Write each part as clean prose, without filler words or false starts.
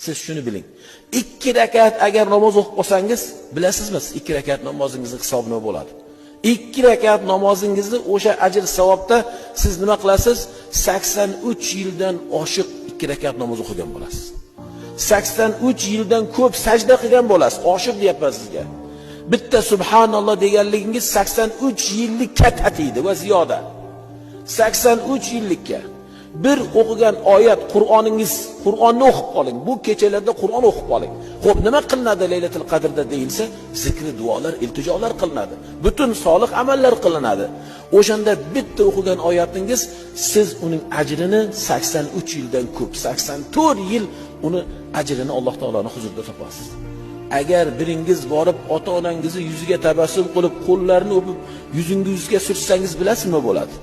Siz shuni biling. 2 rakat agar namoz o'qib qolsangiz, bilasizmi, 2 rakat namozingizni hisobi nima bo'ladi? 2 rakat namozingizni o'sha ajr savobda siz nima qilasiz? 83 yildan oshiq 2 rakat namoz o'qigan bo'lasiz. 83 yildan ko'p sajda qilgan bo'lasiz. Oshiq deyapman sizga. Bitta subhanalloh deganligingiz 83 yillikka tatiydi va ziyoda. 83 yillikka. Bir o'qigan oyat Qur'oningiz, Qur'onni o'qib qoling. Bu kechalarda Qur'on o'qib qoling. Xo'p, nima qilinadi Laylatul Qadrda deyilsa, zikri, duolar, iltijolar qilinadi. Butun solih amallar qilinadi. O'shanda bitta o'qigan oyatingiz siz uning ajrini 83 yildan ko'p, 84 yil uni ajrini Alloh taoloning huzurida topasiz. Agar biringiz borib ota-onangizni yuziga tabassum qilib, qo'llarini o'pib, yuzingizga surtsangiz, bilasizmi nima bo'ladi?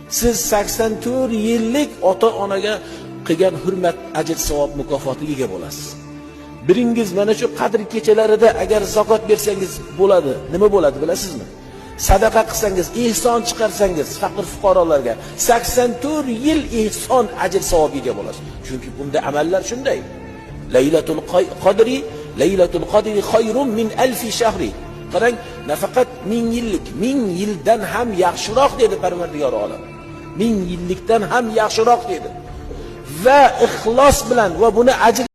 Siz 84 yillik ota-onaga qilgan hurmat, ajr, savob mukofotiga ega bo'lasiz. Biringiz mana shu qadr kechalarida agar zakot bersangiz bo'ladi. Nima bo'ladi bilasizmi? Sadaqa qilsangiz, ehson chiqarsangiz faqir fuqarolarga 84 yil ehson ajr savobga ega bo'lasiz. Chunki bunda amallar shunday. Laylatul Qadri, Laylatul Qadri khayrun min alfi shahri. Qarang, nafaqat 1000 yillik, 1000 yildan ham yaxshiroq dedi Parvardigor olam. 1000 yillikdan ham yaxshiroq dedi. Va ixlos bilan va buni ajr